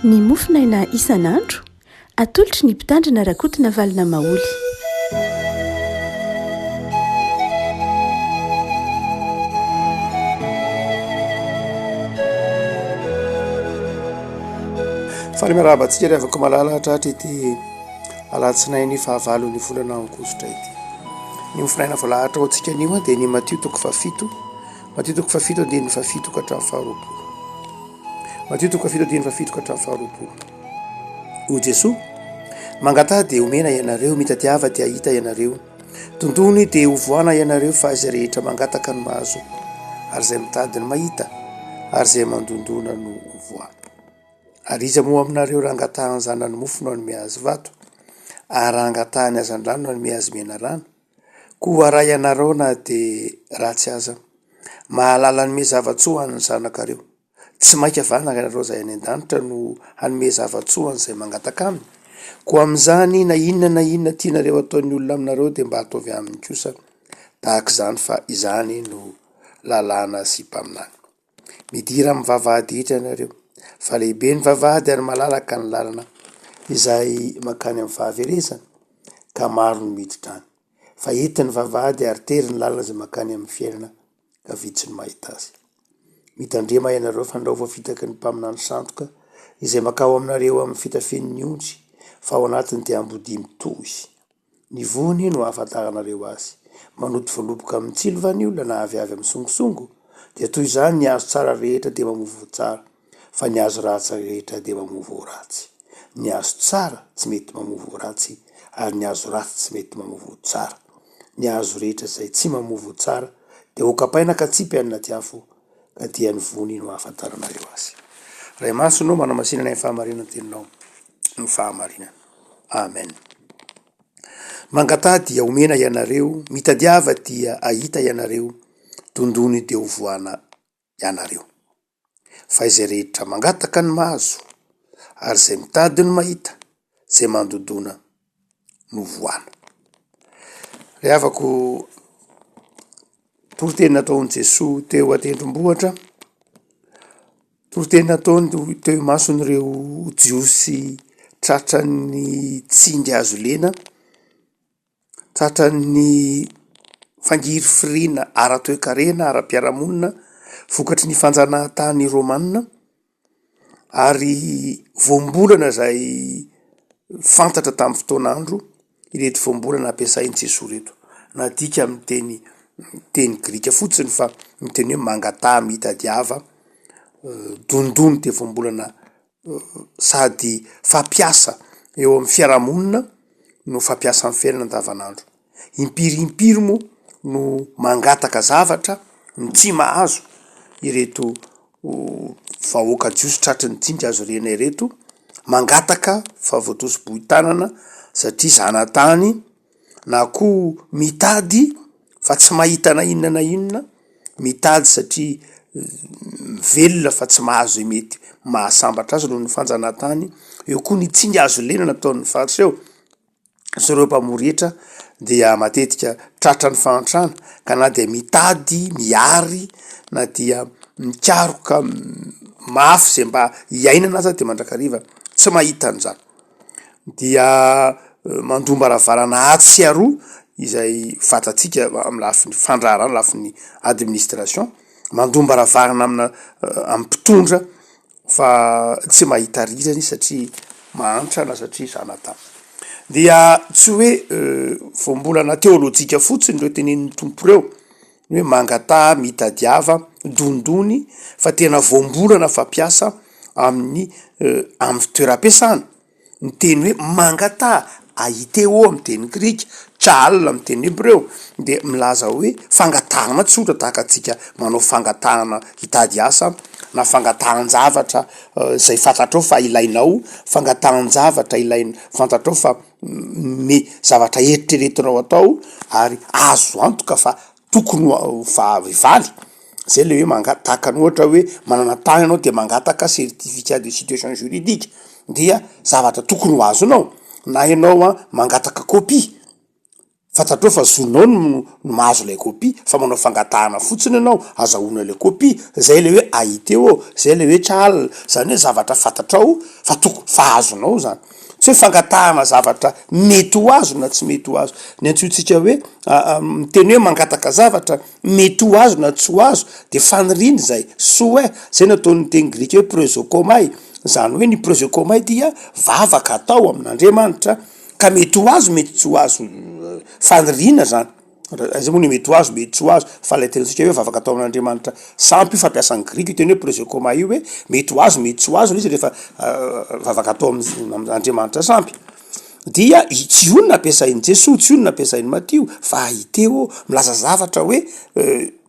Ny mofonaina isan'andro, atolotry ny Mpitandrina Rakotonavalona Maholy. Faly miarahaba antsika ry havako malala hatratra ity alatsinainy fahavalon'ny volana aogositra ity. Ny mofonaina voalahatra ho antsika anio dia ny Matio toko fahafito, Matio toko fahafito andininy fahafito ka hatramin'ny faharoapolo. Matio toko fahafito andininy fahafito ka hatramin'ny faharoapolo. Hoy Jesoa, Mangataha dia homena ianareo, mitadiava dia hahita ianareo, dondony dia hovohana ianareo, fa izay rehetra mangataka no mahazo, ary izay mitady no mahita, ary izay mandondona no hovohana. Ary iza moa aminareo raha angatahan'ny zanany mofo no hanome azy vato, ary raha angatahany hazandrano no hanome azy menarana? Koa raha ianareo na dia ratsy aza, mahalala hanome zava-tsoa ho an'ny zanakareo, tsy mainka va na ianareo izay any an-danitra no hanome zava-tsoa an'izay mangataka aminy? Koa amin'izany na inona na inona tianareo hataon'ny olona aminareo dia mba ataovy aminy kosa tahaka izany fa izany no lalàna sy mpaminany. Midira amin'ny vavahady hiditra ianareo, fa lehibe ny vavahady ary malalaka ny lalana izay mankany amin'ny fahaverezana, ka maro no miditra any. Fa hety ny vavahady ary tery ny lalana izay mankany amin'ny fiainana, ka vitsy no mahita azy. Mitandrema ianareo fandrao voafitaky ny mpaminany sandoka izay mankao aminareo amin'ny fitafian'ny ondry, fa ao anatiny dia ambodia mitohy. Ny voany no ahafantaranareo azy. Manoto voaloboka amin'ny tsilo va ny olona na aviavy amin'ny songosongo? Dia toy izany ny hazo tsara rehetra dia mamoa voa tsara, fa ny hazo ratsy rehetra dia mamoa voa ratsy. Ny hazo tsara tsy mety mamoa voa ratsy, ary ny hazo ratsy tsy mety mamoa voa tsara. Ny hazo rehetra izay tsy mamoa voa tsara dia hokapaina ka atsipy any anaty afo, ka dia ny voany no ahafantaranareo azy. Ray Masina ô, manamasina anay amin'ny fahamarinana ny teninao no fahamarinana. Amen. Mangataha dia omena ianareo, mitadiava dia ahita ianareo, dondony dia hovohana ianareo. Fa izay rehetra mangataka no mahazo, ary izay mitady no mahita, izay mandodona no vohana. Ry havako, toriteny nataon'i Jesoa teo an-tendrombohitra, Toriteny nataony teo imason'ireo Jiosy tratran'ny tsindry hazo lena, tratran'ny fangirifiriana ara-toekarena, ara-piarahamonina vokatry ny fanjanahantany romana ary voambolana izay fantatra tamin'ny fotoan'andro ireto voambolana ampiasain'i Jesoa ireto. Nadika amin'ny teny teny grika fotsiny fa ny teny hoe mangataha mitadiava dondony dia voambolana sady fampiasa eo amin'ny fiarahamonina no fampiasa amin'ny fiainana andavanandro. Impiry impiry moa no mangataka zavatra no tsy mahazo ireto vahoaka jiosy tratry ny tsindry azo rena ireto, mangataka fa voatosi-bohi-tanana satria zanatany na koa mitady fa tsy mahita na inona na inona, mitady satria mivelona fa tsy mahazo izay mety mahasambatra azy noho ny fanjanahantany, eo koa ny tsindry hazo lena nataon'ny fariseo. sy ireo mpamory hetra dia matetika tratran'ny fahantrana ka na dia mitady mihary na dia mikaroka mafy zay mba hiainana aza de mandrakariva tsy mahita an'izany, dia mandom-baravarana atsy sy aroa izay fantatsika amin'ny lafiny fandraharahana lafiny administration, mandom-baravarana amina amin'ny mpitondra fa tsy mahita rirany izy satria mahantra na satria zanatany. Dia tsy hoe voambolana teolojika fotsiny ireo tenenin'ny Tompo ireo, ny hoe mangataha, mitadiava, dondony, fa tena voambolana fampiasa amin'ny amin'ny fitoeram-piasana. Ny teny hoe mangataha, aiteo amin'ny teny grika, cha'al amin'ny teny hebreo, dia milaza hoe fangatahana tsotra tahaka antsika manao fangatahana hitady asa na fangatahan-javatra izay fantatrao fa ilainao, fangatahan-javatra ilain- fantatrao fa me- zavatra eritreretinao atao ary azo antoka fa tokony ho va- hivaly. Zay le hoe mangataka ny ohatra hoe manana tany ianao de mangataka certificat de situation juridique dia zavatra tokony ho azonao na ianao an mangataka copie. Fantatrao fa zonao no no mahazo ilay copie fa manao fangatahana fotsiny ianao azahoana ilay copie, zay ilay hoe ahiteo, zay ilay hoe chal, zany hoe zavatra fantatrao fa toko- fa azonao zany. Tsy hoe fangatahana zavatra mety ho azo na tsy mety ho azo. Ny antsointsika hoe miteny hoe mangataka zavatra mety ho azo na tsy ho azo de faniriana izay, souhait, zay no ataon'ny teny grika hoe proseuchomai, zany hoe ny proseuchomai dia vavaka atao amin'Andriamanitra ka mety ho azo mety tsy ho azo, faniriana zany. Aiza moa ny mety ho azo mety tsy ho azo fa ilay tenintsika hoe vavaka atao amin'Andriamanitra sampy io fampiasan'ny grika io teny hoe proseuchomai io hoe mety ho azo mety tsy ho azo ilay izy rehefa vavaka atao amin'Andriamanitra sampy. Dia tsy io no nampiasain'i Jesoa, tsy io no nampiasain'i Matio fa ahiteo milaza zavatra hoe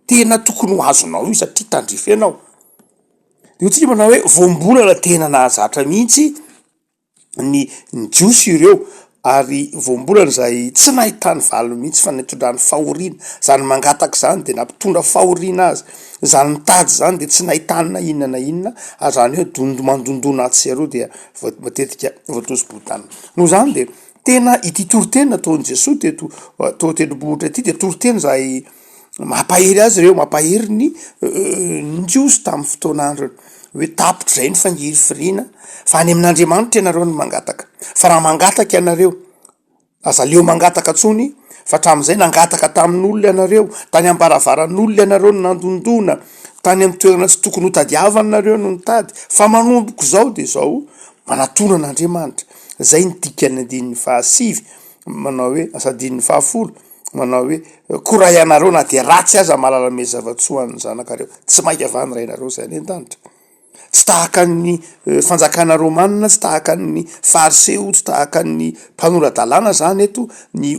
tena tokony ho azonao io satria tandrify anao. Io tsika manao hoe voambolana tena nahazatra mihitsy ny ny Jiosy ireo ary voambolana izay tsy nahitany valiny mihitsy fa nitondrany fahoriana, zany mangataka izany de nampitondra fahoriana azy, zany mitady zany de tsy nahitany na inona na inona ary zany hoe dondo- mandondona atsy sy aroa dia voa- matetika voatosi-bohon-tanana. Noho izany de tena ity toriteny nataon'i Jesoa teto teo an-tendrombohitra ity de toriteny izay Mampahery azy ireo, mampahery ny ny Jiosy tamin'ny fotoan'androny hoe tapitra izay ny fangirifiriana fa any amin'Andriamanitra ianareo no mangataka, fa raha mangataka ianareo, aza aleo mangataka intsony fa hatramin'izay nangataka tamin'olona ianareo, tany am-baravaran'olona ianareo no nandondona, tany amin'ny toerana tsy tokony ho tadiavana nareo no nitady, fa manomboka izao de izao manatona an'Andriamanitra, zay ny dikan'ny andininy fahasivy manao hoe asa andininy fahafolo. manao hoe, Koa raha ianareo na dia ratsy aza mahalala manome zava-tsoa ho an'ny zanakareo, tsy mainka va ny Rainareo izay any an-danitra? Tsy tahaka ny fanjakana romana, tsy tahaka ny fariseo, tsy tahaka ny mpanora-dalàna izany eto ny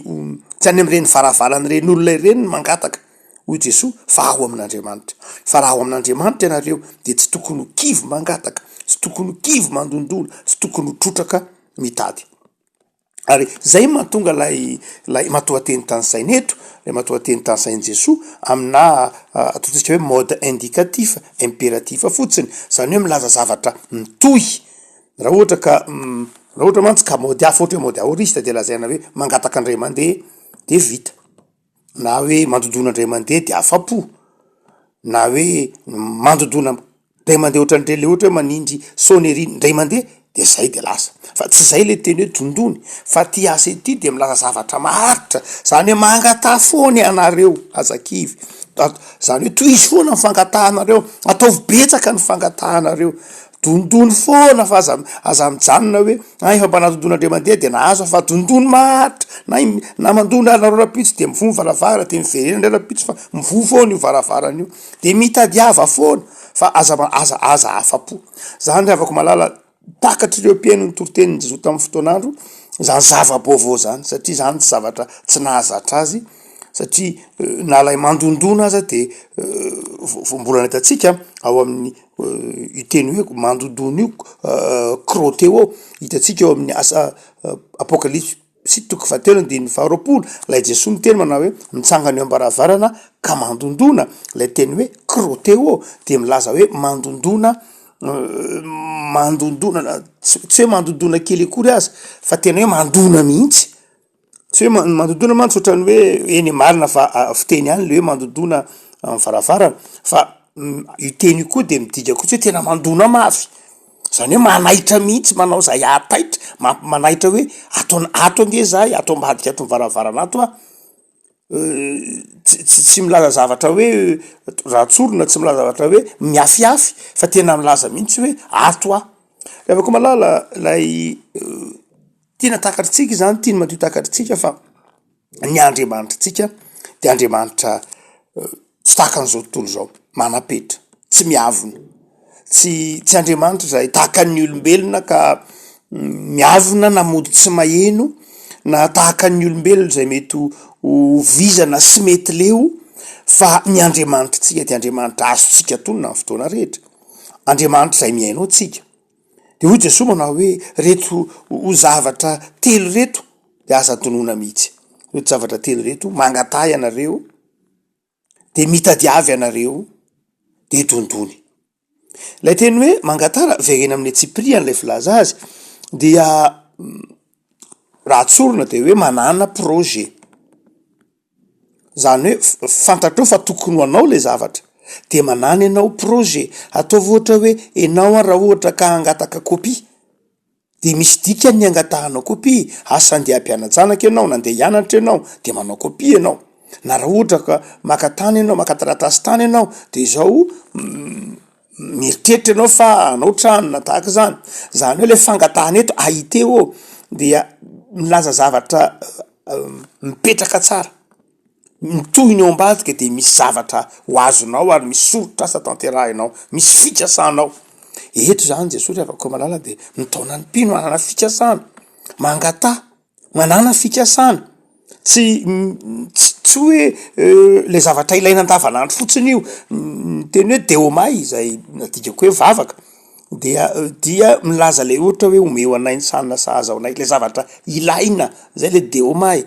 tsy any amin'ireny varavaran'ireny olona ireny ny mangataka, hoy Jesoa, fa ao amin'Andriamanitra. Fa raha ao amin'Andriamanitra ianareo dia tsy tokony ho kivy mangataka, tsy tokony ho kivy mandondona, tsy tokony ho trotraka mitady. Ary zay mahatonga lay lay matoanteny tanisaina eto, lay matoanteny tanisain'i Jesoa aminà ataontsika hoe mode indicatif, impératif fotsiny, zany hoe milaza zavatra mitohy, raha ohatra ka raha ohatra mantsy ka mode hafa ohatra hoe mode aoriste de lazaina hoe mangataka indray mandeha de vita, na hoe mandondona indray mandeha de afa-po, na hoe mandondona Ndray mandeha ohatran'ireny le ohatra hoe manindry sonnerie ndray mandeha de zay de lasa, fa tsy zay le teny hoe dondony fa ty asa ity de milaza zavatra maharitra, zany hoe mangataha foana ianareo aza kivy, zany hoe tohizo foana ny fangatahanareo, ataovy betsaka ny fangatahanareo, dondony foana fa aza aza mijanona hoe ah efa mba nandondona ndray mandeha de nahazo aho fa dondony maharitra na im- na mandona ary nareo rahampitso de mivoha ny varavarana de miverena ndray rahampitso fa mivoha foana io varavarana io. De mitadiava foana fa aza aza aza afa-po. Zany ry havako malala, takatr'ireo mpihaino ny toritenin'i Jesoa tamin'ny fotoan'andro zany zava-baovao zany satria zany tsy zavatra tsy nahazatra azy satria na ilay mandondona aza de voambolana hitantsika ao amin'ny io teny hoe mandondona io krôteo hitantsika eo amin'ny asa apokalypsy. Sy toko fahatelo andininy faharoapolo, ilay Jesoa miteny manao hoe, mitsangana eo am-baravarana ka mandondona, ilay teny hoe krôteo dia milaza hoe mandondona, mandondona, tsy hoe mandondona kely akory aza fa tena hoe mandona mihitsy, tsy hoe mandondona mantsy ohatran'ny hoe eny e marina fa fiteny ihany le hoe mandondona amin'ny varavarana fa io teny io koa de midika koa tsy hoe tena mandona mafy. Zany hoe manaitra mihitsy, manao izay hahataitra, mamp- manaitra hoe ato an- ato ange zahay, ato ambadika ato am-baravarana ato aho, tsy tsy tsy milaza zavatra hoe raha tsorina tsy milaza zavatra hoe miafiafy fa tena milaza mihitsy hoe ato aho. Ry havako malala, lay tiana takatritsika zany, tian'i Matio takatritsika fa ny Andriamanitritsika de Andriamanitra tsy tahaka an'izao tontolo izao, manam-petra, tsy miavona, tsy tsy Andriamanitra izay tahaka ny olombelona ka miavona na mody tsy maheno na tahaka ny olombelona izay mety ho ho vizana sy mety leo fa ny Andriamanitritsika de Andriamanitra azontsika atonina amin'ny fotoana rehetra, Andriamanitra izay mihaino antsika. De hoy Jesoa manao hoe reto ho zavatra telo reto de aza adinoina mihitsy, reto zavatra telo reto, mangataha ianareo, de mitadiava ianareo, de dondony. Ilay teny hoe mangataha raha verena amin'ny antsipiriany ilay filaza azy dia raha tsorina de hoe manana projet. Zany hoe fantatrao fa tokony ho anao le zavatra de manana ianao projet, ataovy ohatra hoe enao an raha ohatra ka hangataka copie de misy dikany ny angatahanao copie, asa andeha hampiana-janaka ianao na andeha hianatra ianao de manao copie ianao, na raha ohatra ka maka tany ianao, maka taratasy tany ianao de izao mieritreritra ianao fa hanao trano na tahaka izany, zany hoe le fangatahana eto ahite ô dia milaza zavatra mipetraka tsara, ny tohiny ao ambadika de misy zavatra ho azonao ary misy soritr'asa tanterahinao, misy fikasanao. Eto zany Jesoa ry havako malala de mitaona ny mpino hanana fikasana, mangataha, manàna fikasana, tsy tsy hoe le zavatra ilaina andavanandro fotsiny io, ny teny hoe deomay izay nadikako hoe vavaka dia dia milaza le ohatra hoe omeo anay ny sanina sahaza ho anay, le zavatra ilaina zay le deomay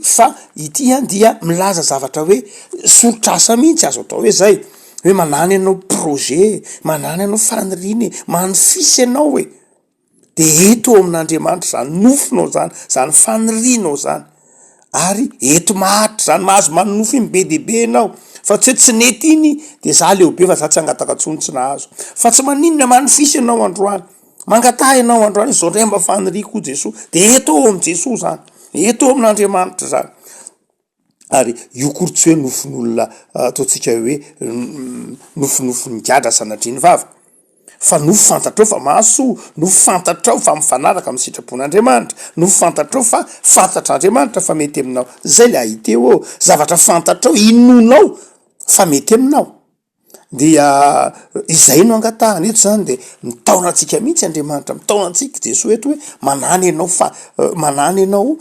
fa ity an dia milaza zavatra hoe soritr'asa mihitsy azo atao hoe zay, hoe manana ianao projet, manana ianao faniriana e, manofisa ianao e. De eto eo amin'Andriamanitra zany nofinao zany, zany fanirianao zany, ary eto maharitra zany, mahazo manonofy iny be dia be ianao, fa tsy hoe tsy nety iny de za leo be fa za tsy hangataka tsony tsy nahazo, fa tsy maninona manofisa ianao androany, mangataha ianao androany hoe zao ndray mba faniriako hoy Jesoa, de eto eo amin'i Jesoa zany, eto eo amin'Andriamanitra zany. Ary io akory tsy hoe nofin'olona ataontsika hoe nofinofin'ny gadra sanatria ny vava, fa nofy fantatrao fa mahasoa, nofy fantatrao fa mifanaraka amin'ny sitrapon'Andriamanitra, nofy fantatrao fa fantatr'Andriamanitra fa mety aminao. Zay le ahite ô, zavatra fantatrao, inoanao fa mety aminao. Dia izay no angatahana eto zany de mitaona antsika mihitsy Andriamanitra, mitaona antsika Jesoa eto hoe manàna ianao fa- manàna ianao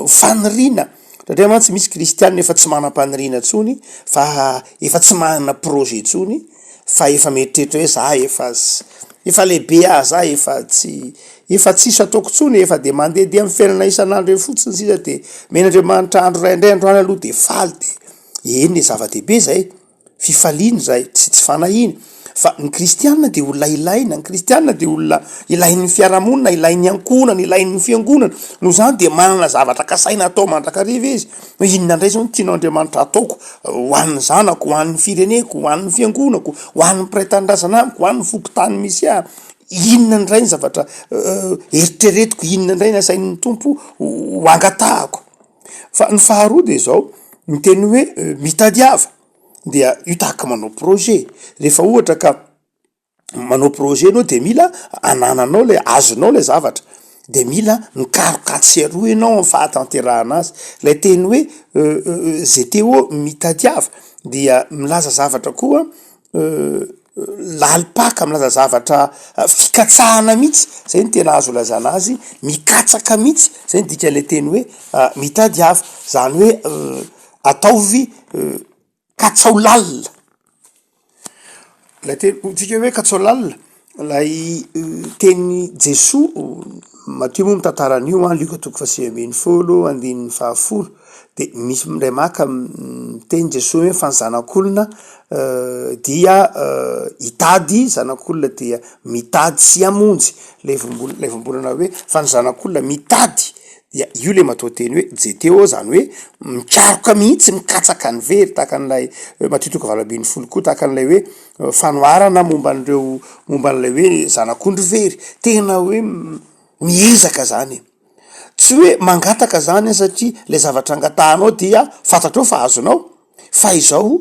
faniriana, satria mantsy misy kristianina efa tsy manam-paniriana intsony fa efa tsy manana projet intsony fa efa mieritreritra hoe za efa efa lehibe aho, za efa tsy efa tsisy ataoko intsony, efa de mandehandeha amin'ny fiainana isan'andro eny fotsiny sisa de omen'Andriamanitra andro iray indray androany aloha de faly de eny e, zava-dehibe zay. Fifaliana izay, tsy tsy fanahiana, fa ny kristiana dia olona ilaina, ny kristiana dia olona ilain'ny fiarahamonina, ilain'ny ankohonana, ilain'ny fiangonana, noho izany dia manana zavatra kasaina atao mandrakariva izy, hoe inona indray izao no tian'Andriamanitra ataoko ho an'ny zanako, ho an'ny fireneko, ho an'ny fiangonako, ho an'ny mpiray tanindrazana amiko, ho an'ny fokontany misy ahy, inona indray ny zavatra eritreretiko, inona indray ny asain'ny Tompo ho angatahako. Fa ny faharoa de zao, ny teny hoe mitadiava dia io tahaka manao projet, rehefa ohatra ka manao projet anao de mila anananao le azonao le zavatra, de mila mikaroka atsy sy aroa ianao am'fahatanterahana azy, lay teny hoe GTO mitadiava dia milaza zavatra koa lalim-paka, milaza zavatra fikatsahana mihitsy, zay no tena azo ilazana azy, mikatsaka mihitsy, zay no dikan'le teny hoe mitadiava, zany hoe ataovy katsao lalina, ilay teny hoy-tsika hoe katsao lalina, ilay tenin'i Jesoa, Matio moa mitantara an'io an, Lioka toko faha 19 andininy fahafolo, de misy indray maka miteny Jesoa hoe fa ny zanak'olona dia hitady, zanak'olona dia mitady sy hamonjy, lay voambolana lay voambolana hoe fa ny zanak'olona mitady dia io le matoanteny hoe jeteo zany hoe mikaroka mihitsy, mikatsaka ny very tahaka an'ilay Matio toko 18 koa tahaka an'ilay hoe fanoharana momba an'ireo momba an'ilay hoe zanak'ondry very, tena hoe miezaka zany e, tsy hoe mangataka zany an satria le zavatra angatahanao dia fantatrao fa azonao fa izao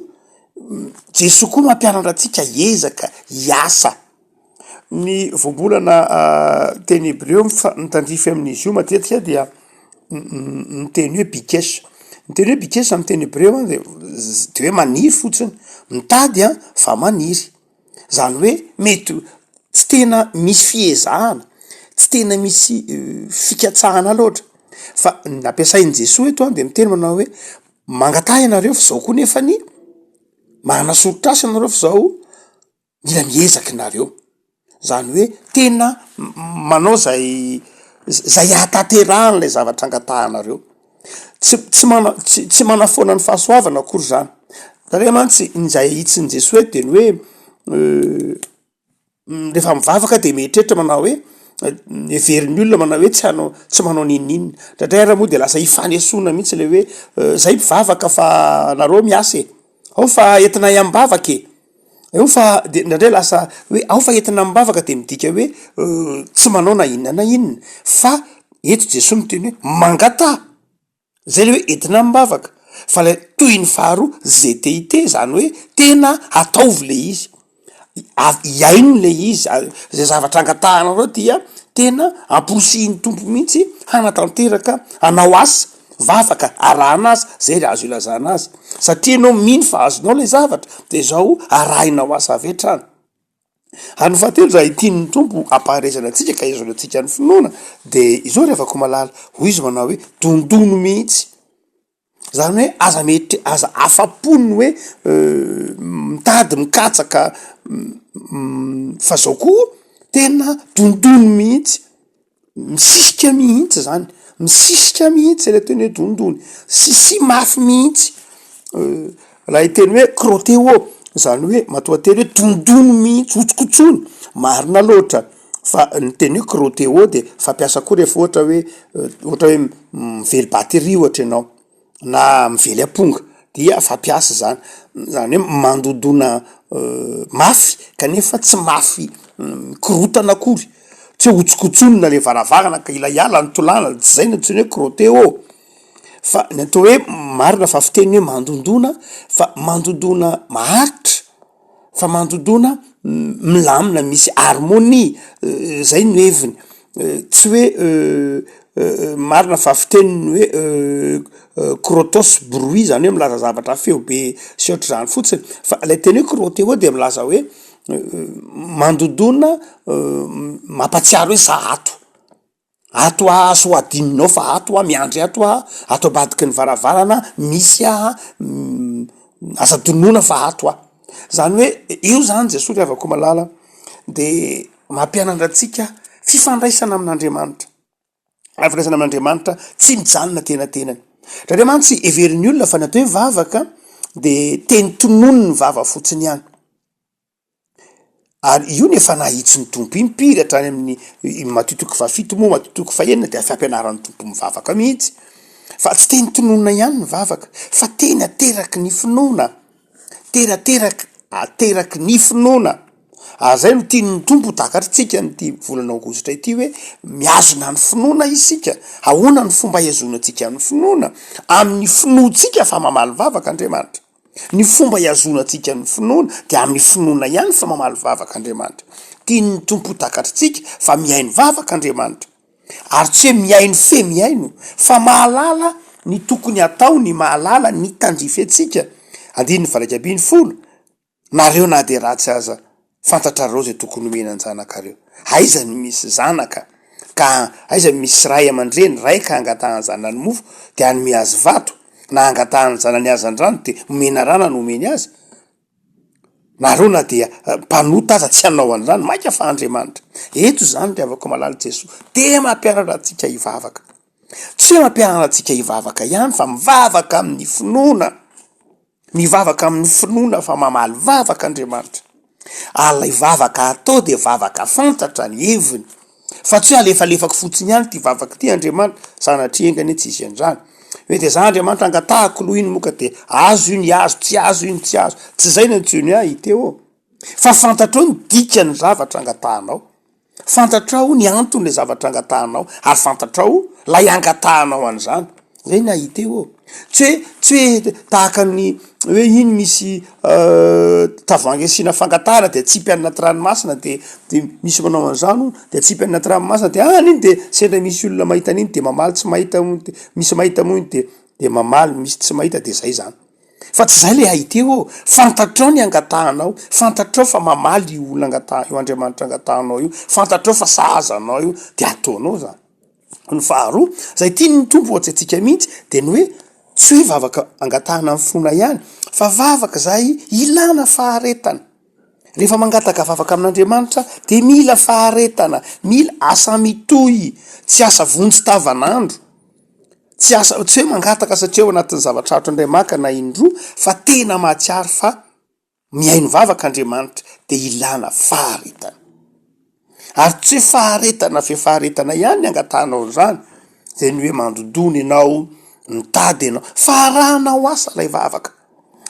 Jesoa koa mampianatra antsika hiezaka hiasa, ny voambolana teny hebreo mifa- mitandrify amin'izy io matetika dia ny teny hoe bikesh, ny teny hoe bikesh amy teny hebreo an de de hoe maniry fotsiny, mitady an fa maniry, zany hoe mety tsy tena misy fiezahana, tsy tena misy fikatsahana loatra fa ny ampiasain'i Jesoa eto an de miteny manao hoe mangataha ianareo fa zao koa nefany manana soritr'asa ianareo fa zao mila miezaka nareo, zany hoe tena manao zay zay ahatanterahan'ilay zavatra angatahanareo, tsy tsy mana- tsy tsy manafoana ny fahasoavana akory zany, zareo mantsy ny zay ahitsin'i Jesoa eto de ny hoe rehefa mivavaka de mieritreritra manao hoe. heverin'ny olona manao hoe tsy hanao, tsy manao n'inon'inona. Indraindray ary moa de lasa ifanesoana mihitsy le hoe zay mpivavaka fa nareo miasa e, ao fa entinay am-bavaka e, eo fa de indraindray lasa hoe ao fa entina am-bavaka de midika hoe tsy manao na inona na inona fa eto Jesoa miteny hoe mangataha. Zay le hoe entina amim-bavaka fa lay tohiny faharoa ZTIT zany hoe tena ataovy le izy, iaino le izy, zay zavatra angatahanareo dia tena amporisihin'ny Tompo mihitsy hanatanteraka hanao asa, vavaka arahana asa, zay le azo ilazana azy, satria ianao mino fa azonao le zavatra de zao arahinao asa avy hatrany. Ary ny fahatelo izay tian'ny Tompo hampaherezana antsika ka hihazonantsika ny finoana de izao ry havako malala, hoy izy manao hoe dondono mihitsy, zany hoe aza mety aza afa-po ny hoe mitady mikatsaka fa zao koa tena dondono mihitsy. Misisika mihitsy zany, misisika mihitsy le teny hoe dondony, sisia mafy mihitsy, raha hiteny hoe crotté-o zany hoe matoanteny hoe dondony mihitsy, hotsokotsony, marina loatra fa ny teny hoe crotté-o de fampiasa koa rehefa ohatra hoe ohatra hoe mively batterie ohatra ianao. na mively amponga dia fampiasa zany, zany hoe mandondona mafy kanefa tsy mafy mikorotana akory, tsy hoe hotsokotsonina le varavarana ka ila hiala ny tolàna, tsy zay no antsoina hoe crotté-o, fa ny atao hoe marina fa fiteny hoe mandondona fa mandondona maharitra fa mandondona milamina misy harmonie, zay no heviny, tsy hoe marina fa fiteny ny hoe crottos bruit zany hoe milaza zavatra feo be sy ohatr'izany fotsiny fa lay teny hoe crotté-o de milaza hoe mandondona mampatsiaro hoe za ato. Ato aho sao adinonao fa ato aho miandry ato aho, ato ambadiky ny varavarana misy aho, aza donona fa ato aho. Zany hoe io zany Jesoa ry havako malala de mampianatra antsika fifandraisana amin'Andriamanitra, fifandraisana amin'Andriamanitra tsy mijanona antenatenany. Indraindray mantsy heverin'ny olona fa ny atao hoe vavaka de teny tononin'ny vava fotsiny ihany. Ary io no efa nahitsin'ny Tompo impiry hatrany amin'ny Matio toko fahafito moa Matio toko fahenina dia fampianaran'ny Tompo mivavaka mihitsy. Fa tsy teny tononina ihany ny vavaka fa teny ateraky ny finoana, teny ateraky ateraky ny finoana. Ary zay no tian'ny Tompo ho takatritsika amin'ity volana aogositra ity hoe mihazona ny finoana isika. Ahoana ny fomba hihazonantsika ny finoana? Amin'ny finoantsika fa mamaly vavaka Andriamanitra. Ny fomba ihazonantsika ny finoana dia amin'ny finoana ihany fa mamaly vavaka Andriamanitra. Tian'ny Tompo ho takatritsika fa mihaino vavaka Andriamanitra. Ary tsy hoe mihaino fe mihaino fa mahalala ny tokony hatao ny mahalala ny tandrify antsika. Andininy faha 11. Nareo na dia ratsy aza fantatrareo izay tokony homena an-janakareo. Aiza no misy zanaka ka aiza no misy ray aman-dreny, ray ka angatahan'ny zanany mofo de hanome azy vato, na angatahan'ny zanany hazandrano de menarana no omeny azy? Nareo na dia mpanota aza tsy hanao an'izany, mainka fa Andriamanitra. Eto izany ry havako malala Jesoa dia mampianatra antsika hivavaka. Tsy hoe mampianatra antsika hivavaka ihany fa mivavaka amin'ny finoana. Mivavaka amin'ny finoana fa mamaly vavaka Andriamanitra. Ary ilay vavaka atao dia vavaka fantatra ny heviny. Fa tsy hoe alefalefako fotsiny ihany ity vavaka ity Andriamanitra, sanatria enga anie tsy hisy an'izany. Hoe dia za Andriamanitra angatahako aloha iny moa ka dia azo iny azo, tsy azo iny tsy azo. Tsy izay no antsoiny ahy ity ô. Fa fantatrao ny dikan'ny zavatra angatahanao. Fantatrao ny antony le zavatra angatahanao ary fantatrao lay angatahanao an'izany, zay ny ahite ô! Tsy hoe tsy hoe tahaka ny hoe iny misy tavoahangy asiana fangatahana de atsipy any anaty ranomasina de de misy manao an'izany hono de atsipy any anaty ranomasina de any iny de sendra misy olona mahita an'iny de mamaly tsy mahita hono de misy mahita moa iny de de mamaly misy tsy mahita de zay zany. Fa tsy zay le haite ô! Fantatrao ny angatahanao, fantatrao fa mamaly io olona angataha io Andriamanitra angatahanao io, fantatrao fa sahaza anao io de ataonao zany. Ny faharoa zay tian'ny Tompo ho antsika mihitsy de ny hoe tsy hoe vavaka angatahana amin'ny finoana ihany fa vavaka zay ilana faharetana. Rehefa mangataka vavaka amin'Andriamanitra de mila faharetana, mila asa mitohy, tsy asa vonjy tavanandro. Tsy asa, tsy hoe mangataka satria ao anatin'ny zava-tsarotra indray maka na indroa fa tena mahatsiaro fa mihaino vavaka Andriamanitra dia ilana faharetana. Ary tsy hoe faharetana fe faharetana ihany ny angatahanao an'izany, zay ny hoe mandodona ianao, mitady ianao, fa arahanao asa ilay vavaka.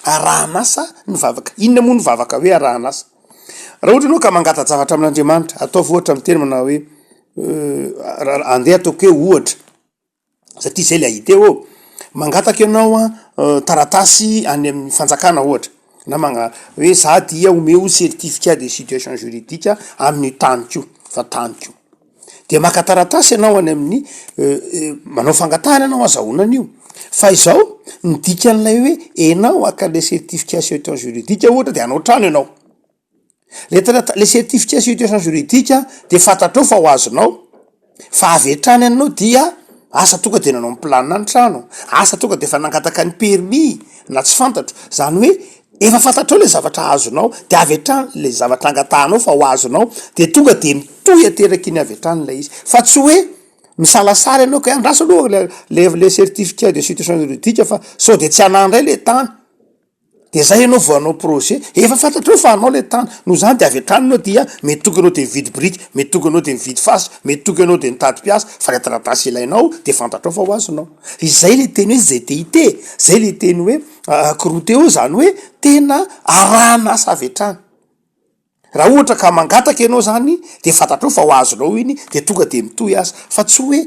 Arahan'asa ny vavaka. Inona moa ny vavaka hoe arahan'asa? Raha ohatra ianao ka mangata-javatra amin'Andriamanitra, ataovy ohatra miteny manao hoe andeha ataoko hoe ohatra, satria zay le idée ô, mangataka ianao an taratasy any amin'ny fanjakana ohatra, na manga- hoe za dia omeo certificat de situation juridique amin'io taniko io fa taniko io, de maka taratasy ianao any amin'ny manao fangatahana ianao azahoana an'io, fa izao ny dikan'ilay hoe enao haka le certificat situation juridique ohatra de hanao trano ianao. Le tarata- le certificat situation juridique de fantatrao fa ho azonao, fa avy hatrany ianao dia asa tonga de nanao ny planina ny trano, asa tonga de efa nangataka ny permis na tsy fantatro, zany hoe efa fantatrao le zavatra azonao de avy hatrany le zavatra angatahanao fa ho azonao de tonga de mitohy ateraky iny avy hatrany lay izy, fa tsy hoe misalasala ianao ka hoe andraso aloha le le le certificat de situation juridique fa sao de tsy anah ndray le tany. De zay ianao vao hanao projet, efa fantatrao fa hanao le tany, noho zany de avy hatrany anao dia mety tonga anao de mividy biriky, mety tonga anao de mividy fasika, mety tonga anao de mitady mpiasa, fa le taratasy ilainao de fantatrao fa ho azonao. Izay le teny hoe ZTIT, zay le teny hoe Croteo zany hoe tena arahan'asa avy hatrany. Raha ohatra ka mangataka ianao zany de fantatrao fa ho azonao iny de tonga de mitohy asa fa tsy hoe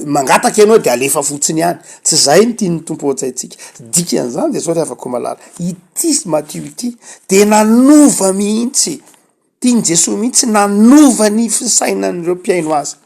mangataka ianao de alefa fotsiny ihany, tsy zay ny tian'ny Tompo ao an-tsaintsika, dikan'izany de zao ry havako malala, ity Matio ity de nanova mihitsy, tian'i Jesoa mihitsy nanova ny fisainan'ireo mpihaino azy,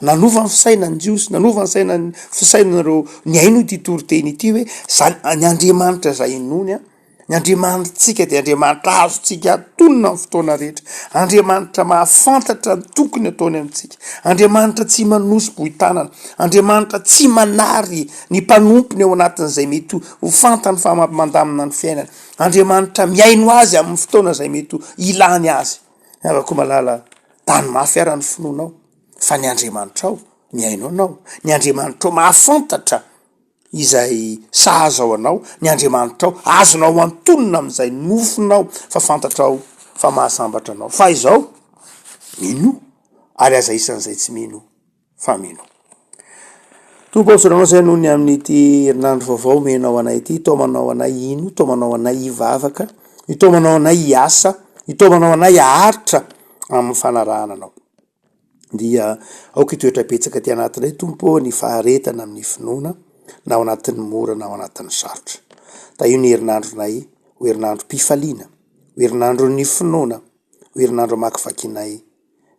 nanova ny fisainan'ny Jiosy, nanova ny sainan'ny fisainan'ireo nihaino ity toriteny ity hoe zany ny Andriamanitra zay inoany an. Ny Andriamanitsika dia Andriamanitra azontsika atonina amin'ny fotoana rehetra. Andriamanitra mahafantatra ny tokony ataony amintsika. Andriamanitra tsy manosi-bohi-tanana. Andriamanitra tsy manary ny mpanompony ao anatin'izay mety ho fantany fa mampandamina ny fiainany. Andriamanitra mihaino azy amin'ny fotoana izay mety ho ilany azy. Havako malala, tano mafy ara ny finoanao fa ny Andriamanitrao mihaino anao. Ny Andriamanitrao mahafantatra izay sahaza ho anao ny Andriamanitrao, azonao antonona amin'izay nofinao fa fantatrao fa mahasambatra anao. Fa izao, minoa, ary aza isan'izay tsy mino fa minoa. Tompo ô, misaotra Anao izay noho ny amin'ity herinandro vaovao omenao anay ity, itaomanao anay hino, itaomanao anay hivavaka, itaomanao anay hiasa, itaomanao anay haharitra amin'ny fanarahana Anao. dia aoka hitoetra betsaka aty anatinay Tompo ô ny faharetana amin'ny finoana na ao anatin'ny mora na ao anatin'ny sarotra. Tahio ny herinandronay ho herinandrom-pifaliana, ho herinandron'ny finoana, ho herinandro hamakivakinay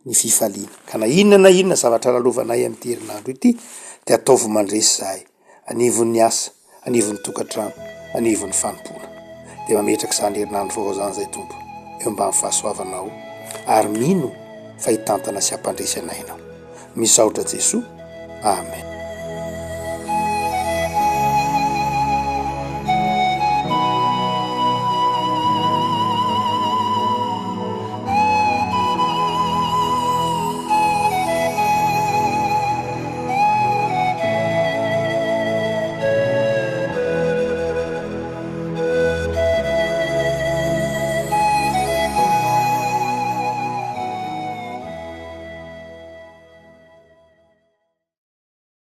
ny fifaliana. Ka na inona na inona zavatra lalovanay amin'ity herinandro ity dia ataovy mandresy izahay. anivon'ny asa, anivon'ny tokantrano, anivon'ny fanompoana. Dia mametraka izany herinandro vaovao izany izay Tompo, eo ambany fahasoavanao, ary mino fa hitantana sy hampandresy anay Ianao. Misaotra Jesoa. Amen.